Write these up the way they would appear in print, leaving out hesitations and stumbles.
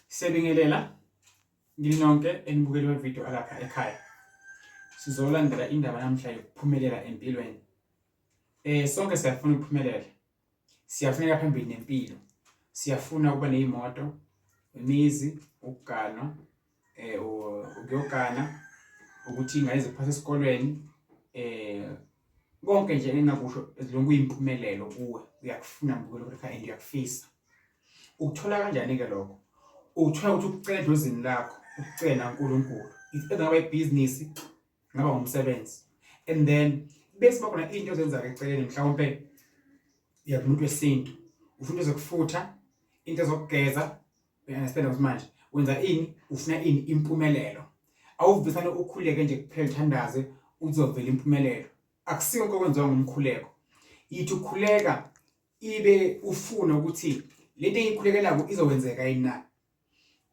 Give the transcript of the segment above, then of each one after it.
Siyabingelela kini nonke enibukeli we-video alapha ekhaya. Sizolandela indaba namhla yokuphumelela empilweni. Sonke siyafuna ukuphumelela. Siyafuneka phambili nempilo. Siyafuna ukuba neyimoto, imizi, ukuganwa, ukuyogana, ukuthi ingane ziphase esikolweni, konke nje engingakusho as long kuyimpumelelo kuwe uyakufuna mbukeli ekhaya and uyakufisa. Ukuthola kanjani-ke lokho? Ukuthola ukuthi ukucela edlozini lakho, ukucela uNkulunkulu. It's either ngaba ibhizinisi, ngaba umsebenzi. And then bese bakhona into ozenza-ke eceleni mhlawumpe uya kumuntu wesintu, ufuna into zokufutha, into zokugeza, uya-understand ukuthi manje wenza ini, ufuna ini impumelelo. Awuvisane ukhuleke nje kuphela uthandaze uzovela impumelelo. Akusiko okwenziwa ngumkhuleko. Yithi ukhuleka ibe ufuna ukuthi lento engiyikhulekelako izokwenzeka yini na.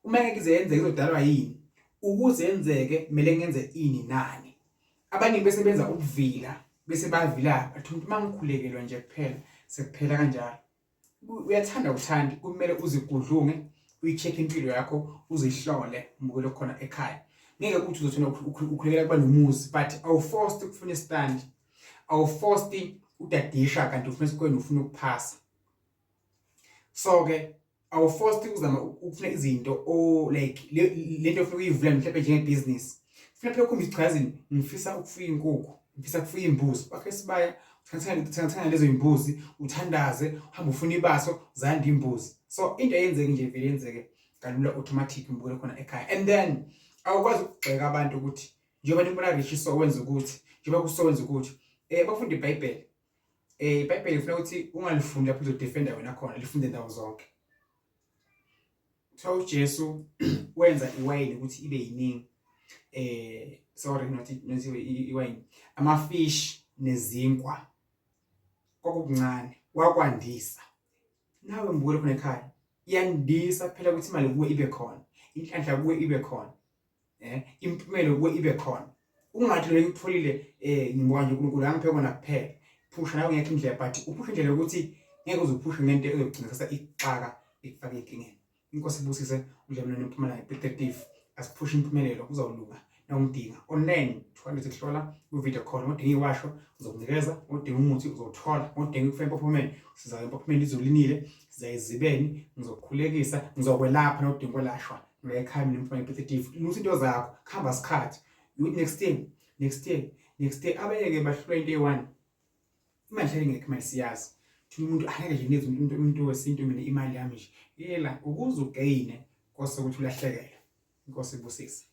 Uma ngeke ize yenzeke izodalwa yini? Ukuze yenzeke kumele ngenze ini nani? Abaningi bese benza ukuvila bese bayavila bathi umuntu uma ngikhulekelwa nje kuphela sekuphela kanjalo. Uyathanda uthandi kumele uzigudlunge uyi-check impilo yakho uzihlole umbukelo khona ekhaya. Ngeke uthi uzothina ukhulekela kuba nomuzi but awu-forced ukufuna isitandi, awu-forced udadisha kanti ufuna esikoleni ufuna ukuphasa. So-ke awu-forced ukuzama ukufuna izinto o like lento ofuna ukuyivula mhlawumbe njengebhizinisi. Funa phela ukhombisa cha yazini ngifisa ukufuya inkukhu, ngifisa ukufuya imbuzi. Wakhe isibaya uthenga lezo imbuzi, uthandaze, uhambe ufuna ibaso, zanda imbuzi. So into eyenzeke nje vele yenzeke kalula automatic ngibukele khona ekhaya. And then awukwazi ukugxeka abantu ukuthi njengoba nibona rich so wenza ukuthi, njengoba kusowenza ukuthi. Bafunda iBhayibheli. IBhayibheli lifuna ukuthi ungalifundi lapho uzodefenda wena khona, lifunde ndawo zonke. Kuthiwa uJesu wenza iwayini ukuthi ibe yiningi. Sorry not not iwayini. Amafish nezinkwa kwakukuncane wakwandisa. Nawe mbukele khona ekhaya. Iyandisa phela ukuthi imali kuwe ibe khona, inhlanhla kuwe ibe khona. Impumelo kuwe ibe khona. Ungathi lo ngikutholile ngibuka nje uNkulunkulu angiphe kona kuphela. Phusha nawe ngekho indlela but uphusha indlela yokuthi ngeke uze uphushe ngento ezogcina sasa ikuxaka ikufake enkingeni. Inkosi ibusise udlame nempumelelo detective. Asiphushe impumelelo kuzawulunga nawumdinga. Online 200 kuhlola ku video call ngodinga iwasho uzokunikeza, ngodinga umuthi uzowuthola, ngodinga ukufaka empophomeni siza empophomeni izulu linile, siza ezibeni ngizokukhulekisa, ngizokwelapha nodinga ukwelashwa. Ngiyakhaya mina mfana repetitive. Lungisa into zakho, kuhamba isikhathi. You next year, next year, next year abanye-ke bahlulwa into eyi-one. Imali hlale ingekho imali siyazi. Thina umuntu angeke nje neze umuntu wesintu mina imali yami nje. Yela ukuze ugeyine kose ukuthi ulahlekelwe. Inkosi ibusise.